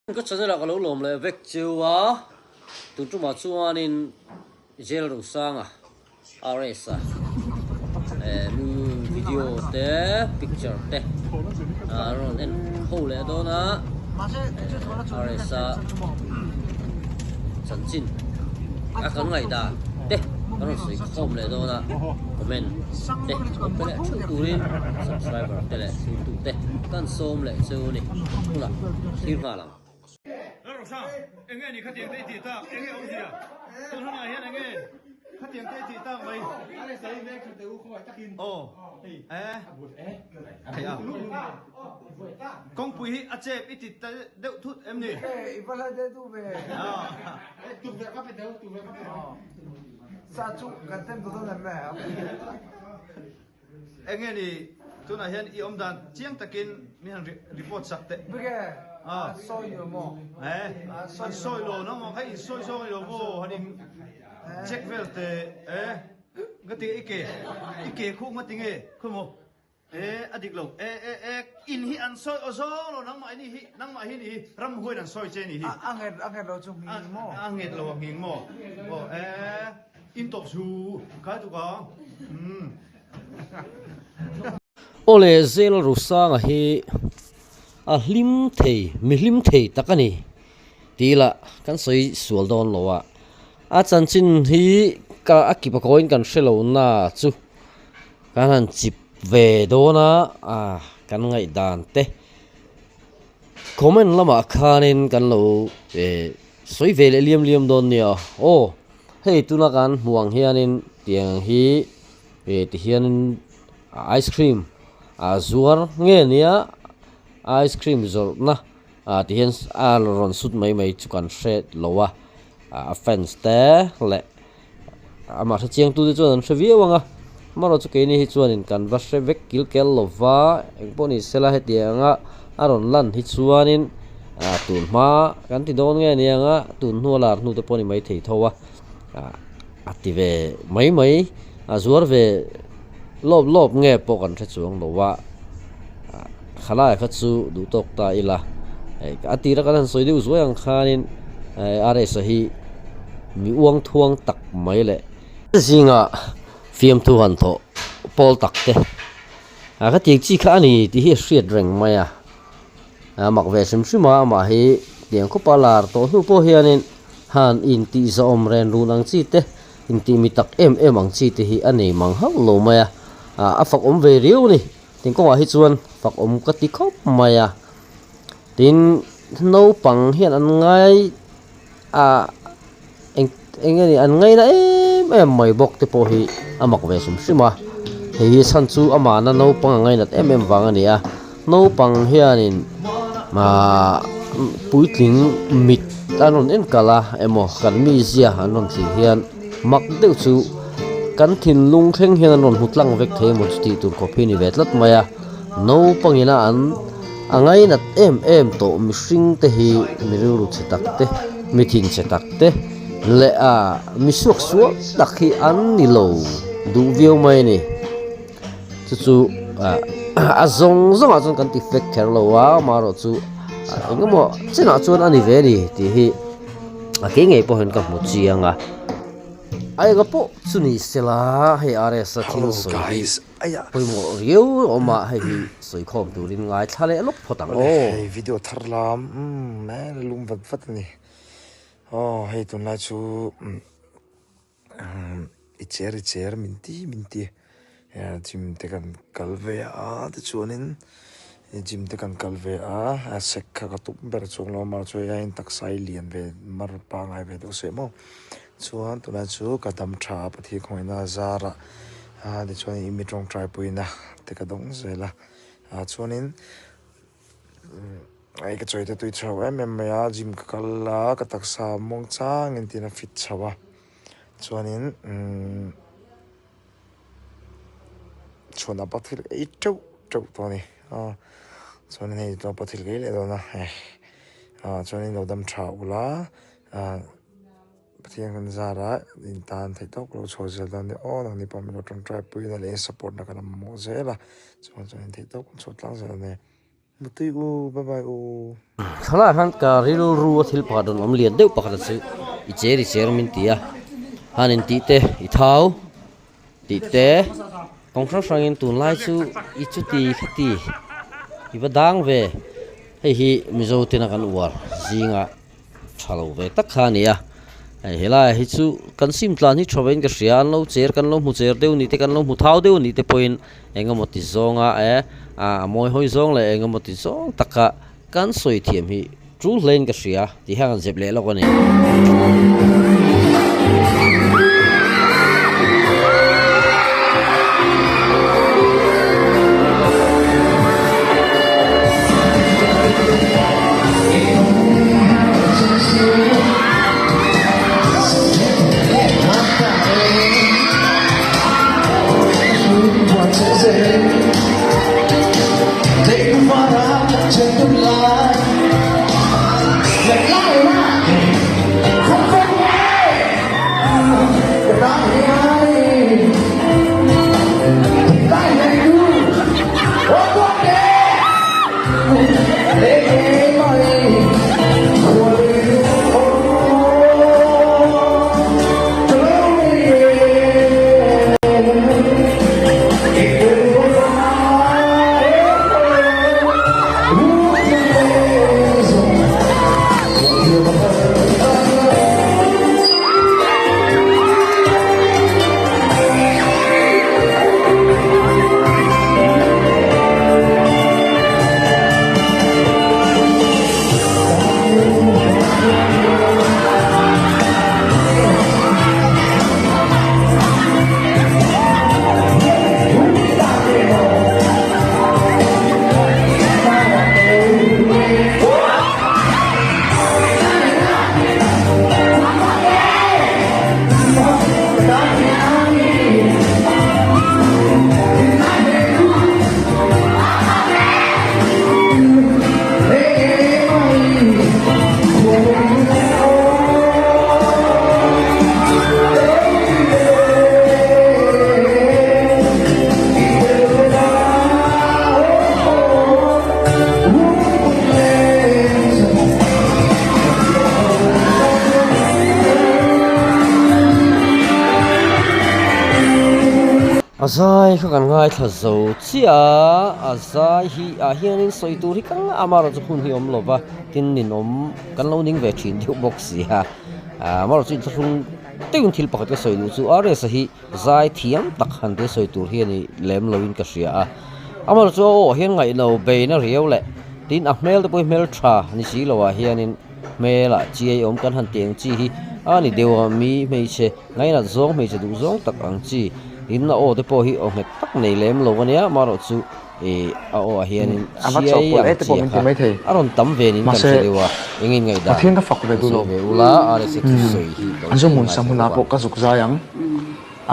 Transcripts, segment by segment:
Ka channel ah ka lo lawm leh vek cheu a, tun tumah chuanin Jail Rosanga RS a video te picture te a rawn en ho leh dawn a, RS a chanchin a kan ngaihdan te kan rawn sawi khawm leh dawn a, comment te lo pe leh theuh turin subscriber te leh thiltu te kan sawm leh cheu a ni hunah thlir nghal ang. Lalrosang, enge ni khatiang te i tih tak? Enge awmzia? Tun hunah hian enge khatiang te i tih tak mai? Aw, e, thei a. Kawngpui hi a chep i ti ta deuh thut em ni? Enge ni tunah hian i awm dan chiang takin min han report sak teh. An sawi lo no maw kha in sawi zawng ni lo maw han in check vel teh e nga ti i ke i ke khuh nga ti nge khawi maw E a dik lo. E e e in hi an sawi aw zawng lo nangmah hi hi nangmah hi ni hi ramhuain an sawi che ni hi. A nget a nget lo chu nghing maw? A nget lo a nghing maw? Aw e in tawp chu khai tuk ang. Umm. Aw le Zel Rusanga hi a hlim thei mi hlim thei tak a ni tih lah kan sawi sual dawn lo a, a chanchin hi ka a kip a kawiin kan hre lo na chu. Kan han chip ve dawn a, ah kan ngaihdan te comment lamah khanin kan lo eh sawi ve leh liam liam dawn nia aw hei tuna kan hmuh ang hianin tiang hi eh tihianin ice cream ah zuar nge nia ice cream zawrhna ah tihian a rawn sut mai mai chu kan hre lo a a fans te leh. Amah hre chiang tute chuan an hre viau ang a, amaherawh chu keini hi chuanin kan va hre vek kil kel lo va, engpawh ni sela hetiang anga a rawn lan hi chuanin ah tun hma kan ti dawn nge nia anga tun hnua lar hnu te pawh a ni maithei tho a, ah a ti ve mai mai a zuar ve lawp lawp nge pawh kan hre chuang lo a, ah khalai kha chu duh tawk ta ila hei a tira kan han sawi deuh zuai ang khanin RS-a hi. Mi uang thuang tak mai leh zinga fiamthu han thawh pawl tak te a ka tiang chi kha a ni tih hi a hriat reng mai a, a mak ve hrim hrim a amah hi tiang khawpa lar tawh hnu pawh hianin han intih zawhawm ren run ang chi te intih mi tak em em ang chi te hi a nei mang hauh lo mai a, a fak awm ve riau a ni tin kawngah hi chuan fak awm ka ti khawp mai a, tin naupang hian an ngai. ah eng eng nge ni an ngaina em em mai bawk te pawh hi a mak ve hrim hrim a hei hi chhan chu amahna naupang a ngainat em em vang a ni a naupang hianin ahh puitling mit an rawn en kalh a emaw kan mizia an rawn thlir hian mak deuh chu kan thinlung thleng hian an rawn hmu tlang vek thei emaw chu tih tur khawp hi a ni ve tlat mai a naupang ina an. A ngainat em em tawh mihring te hi mi rilru chhe tak te, mi thin chhe tak te leh a mi suak sual tak hi an ni lo duh viau mai a ni. Chu chu a zawng zawngah chuan kan ti fek kher lo a, amaherawh chu eng emaw chenah chuan a ni ve a ni tih hi a kei ngei pawh hian ka hmu chiang a. A enga pawh chu ni sela hei RS-a thil sawi hi. Pawimawh riau a awm a, hei hi sawikhawm turin ngaithla leh lawk phawt ang aw. Hei video thar lam umm eh la lum vat vat a ni. Aw hei tunlai chu umm i cher i cher min ti min ti gym te kan kal ve a tichuanin gym te kan kal ve a a sek kha ka tum ber chuang lo a mahse hei aiin taksa hi lian ve mar pangngai ve deuh se maw. Chuan tunah chu ka dam tha a Pathian khawngaihna a zar a, ah tichuan i mi tawngtai puina te ka dawng zel a, ah chuanin hei ka chawi te tui chho em em mai a gym ka kal a ka taksa muang changin tiin a fit chho a chuanin umm chhuan a pathil ei teuh teuh tawh a ni ah chuanin hei tlawm pathil ka ei leh dawn a hei ah chuanin lo dam tha ula. Ah Pathian kan zar a in tan theih tawk lo chhuah zel dawn nia aw nangni pawh min lo tawngtai pui na leh in support na ka la mamawh zel a chuan chuan in theih tawk kan chhuah tlang zel a ni. Mutui u, bye bye u. Thlalak hian ka rilru a thil pakhat rawn awm lian deuh pakhat a chu i cher i cher min ti a, han in tih te i thau tih te kawng hrang hrangin tunlai chu i chuti khati i va dang ve hei hi Mizo tena kan uar zingah. tha lo ve tak kha a ni a hei helaiah hi chu kan sim tlan hi tha vein ka hria an lo cher kan lo hmu cher deuh ni te kan lo hmu thau deuh ni te pawhin eng emaw ti zawnga eh a mawi hawi zawng leh eng emaw ti zawng taka kan sawi thiam hi tul hlein ka hria tih hian kan zep leh lawk a ni. A zai kha kan ngaithla zo chiah a, a zai hi ah hianin sawi tur hi ka ngah a amaherawhchu hun hi a awm lo va tin ninawm kan lo ning ve thin deuh bawk si a amaherawhchu inthlahrung deuhin thil pakhat ka sawi duh chu RS-a hi zai thiam tak han te sawi tur hi a ni lem loin ka hria a amaherawhchu a aw ah hian ngaihno beina riau leh tin a hmel te pawh hi hmel tha ni si lo ah hianin hmelah chiai awm kan han tih ang chi hi a ni deuh a mi hmeichhe Ngainat zawng hmeichhe duh zawng tak ang chi in a aw te pawh hi aw nghet tak nei lem lo ania amaherawh chu ih a aw ah hianin A va chiai chawhpawlh ang e te chi pawh min ti kha mai thei. a rawn tam ve niin kan Mahse hre deuh a eng in ngaihdan Pathian ka fak ve ka duh sawi lo. ve ula RSA thusawi hi ka lo An zawng thleng hmun sam ngaithla hunah deuh a. pawh ka zuk zai ang.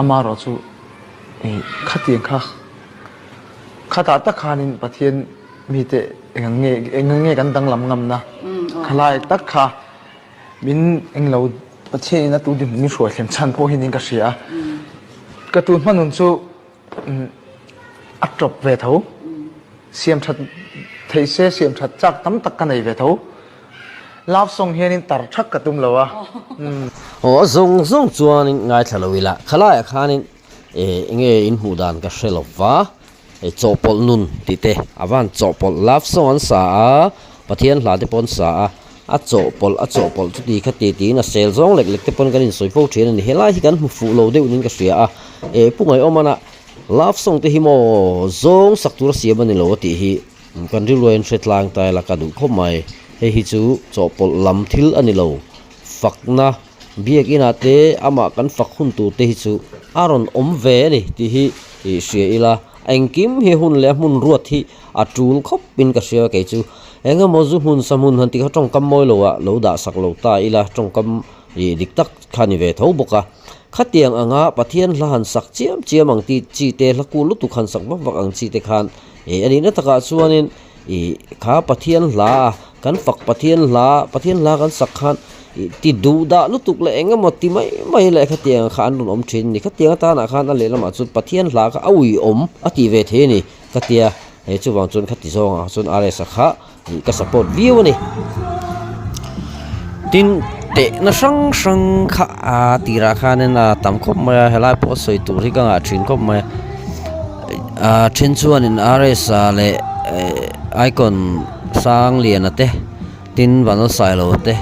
Amaherawh chu ih khatiang kha khatah tak khanin Pathian mite eng ang nge eng ang nge kan danglam ngamna khalai tak kha Min englo Pathian in a tu dinhmun min hruai thlem chhan pawh hi niin ka hria a. Ka tun hma nun chu a tawp ve tho. Siam that theih se siam that chak tam tak ka nei ve tho. Love song hianin tar thak ka tum lo a. Aw a zawng zawng chuanin ngaithla lo ila khalaiah khanin enge in hmuh dan ka hre lo va. Hei chawhpawlh nun tih te a van chawhpawlh love song an sa a Pathian hla te pawh an sa a a chawhpawlh a chawhpawlh chuti kha ti tiin a sel zawng lek lek te pawn kan insawi fo thin a ni helai hi kan hmu fuh lo deuh niin ka hria a eh pu Ngaihawmana love song te hi maw zawng sak tur a siam a ni lo a tih hi kan rilru a inhre tlang ta ila ka duh khawp mai hei hi chu chawhpawlh lam thil a ni lo fakna Biakinah te amah kan fak hun tur te hi chu a rawn awm ve a ni tih hi ih hria ila, engkim hi hun leh a hmun ruat hi a tul khawp in ka hria kei chu. Eng emaw zu hmun sa hmun han tih kha tawngkam mawi lo ah lo dah sak lo ta ila tawngkam ih dik tak kha ni ve tho bawk a. Khatiang anga Pathian hla han sak chiam chiam ang ti chi te hla kul lutuk han sak vak vak ang chi te khan ih a nihna takah chuanin Ih kha Pathian hla a, kan fak Pathian hla, Pathian hla kan sak khan ih ti duh dah lutuk leh eng emaw ti mai mai leh khatiang kha an rawn awm thin a ni. Khatiang atanah khan a lehlamah chuan Pathian hla kha a uiawm a tih ve thei a ni ka tia. Hei chuvang chuan khati zawngah chuan RS-a kha ih ka support viau a ni. Tin, tehna hrang hrang kha a tirah khanin a tam khawp mai a, helai pawh sawi tur hi ka ngah thin khawp mai a. A then chuanin RS-a leh Icon Sangliana te tin Vanlalsailo te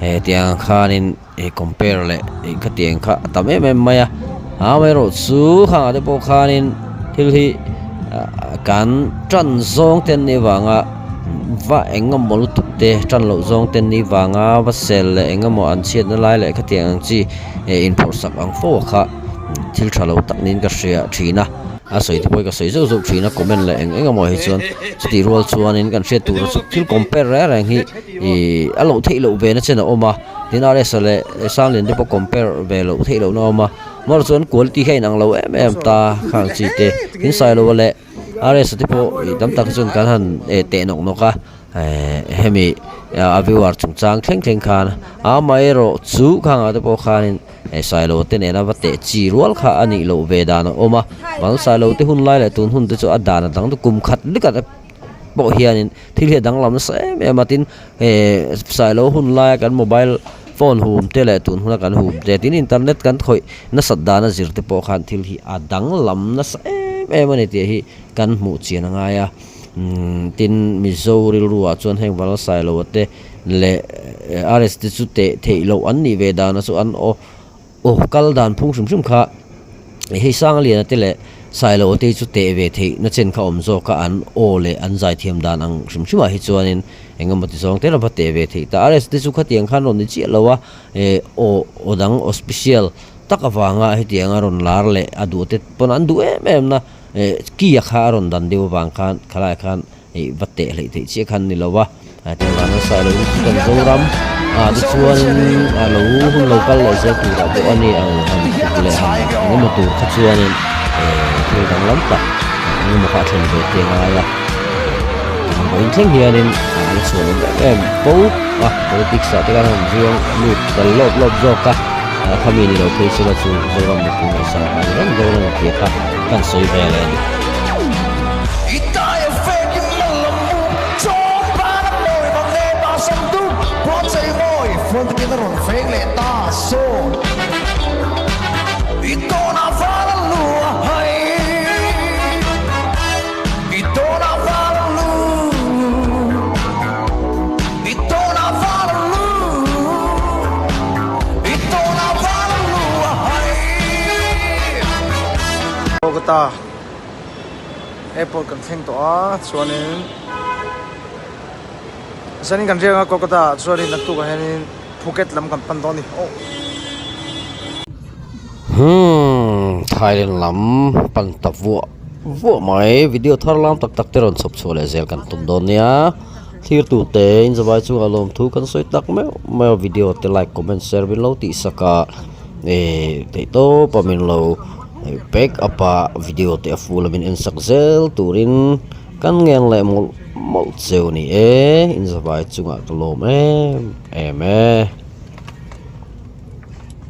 he tiang khanin ih compare leh ih khatiang kha a tam em em mai a amaherawhchu khangah te pawh khanin thil hi kan tan zawng te an nih avanga va eng emaw lutuk te tan loh zawng te an nih vanga va sel leh eng emaw an chhiatna lai leh khatiang ang chi eh inphawrh sak ang fo a kha thil tha lo tak niin ka hria thin a. A sawi te pawh hi ka sawi zeuh zeuh thin a comment leh eng eng emaw hi chuan chutih rual chuanin kan hriat tur chu thil compare reng reng hi ih a loh theih loh ve na chen a awm a tin RS-a leh Sanglian te pawh compare ve loh theih loh na a awm a amaherawhchu chuan quality hi a inang lo em em ta khang chi te tin Sailoa leh RS-a te pawh ih tam tak hi chuan kan han eh teh nawk nawk a eh hemi a viewer chungchang thleng thleng khan amaherawhchu khangah te pawh khanin. Hei Sailo te nena va teh chi rual kha a nih loh ve dan a awm a, bang Sailo te hun lai leh tun hun te chu a dan a dang ta kum khat lek ah pawh hianin thil hi a danglam nasa em em a tin eh Sailo hun laia kan mobile phone hum te leh tun huna kan hum te tin internet kan khawih nasat dana zir te pawh khan thil hi a danglam nasa em em a ni tih hi kan hmuh chian a ngai a umm tin Mizo rilru ah chuan heng Val Sailo te leh RS te chu teh theih loh an nih ve dana chu an aw aw kal dan phung hrim hrim kha hei Sangliana te leh Sailoa te hi chu teh ve theih na chen kha awm zawk a an aw leh an zaithiam dan ang hrim hrim ah hi chuanin eng emaw ti zawng te lova teh ve theih ta RS te chu khatiang khan rawn ni chiah lo a eh aw aw dang aw special tak avanga hetianga rawn lar leh a duh te pawn an duh em em na eh key a kha a rawn dan deuh avang khan khalai khan Hei va teh hleih theih chiah khan ni lo a, tin van nasa lo in kan Zoram ah te chuan a lo hun lo kal leh zel turah pawh a ni ang han tuk leh han eng emaw tur kha chuanin eh thil danglam tak eng emaw kha a thlen ve te ngai a, tin vawiin thleng hianin a la chhuah awm em em fo a, politics ah te khan han zuang lut tel lawp lawp zawk a, khami ni lo phei sela chu Zoram mipui ngaihsan kha a ni reng dawn a ni tih kha kan sawi ve leh a ni. Kolkata airport kan thleng tawh a chuanin zanin kan riak a Kolkata ah chuanin naktuk ah hianin Phuket lam kan pan dawn a ni aw. Hmm Thailand lam pan ta vuah vuah mai video thar lam tak tak te rawn chhawp chhuah leh zel kan tum dawn nia thlir tu te in zavai chungah lawmthu kan sawi tak meuh meuh a video te like comment share min lo tih sak a eh theih tawp a min lo. Back up a video te a full a min en sak zel turin kan ngen leh mawlh mawlh cheu ni e in zavai chungah ka lawm em em e.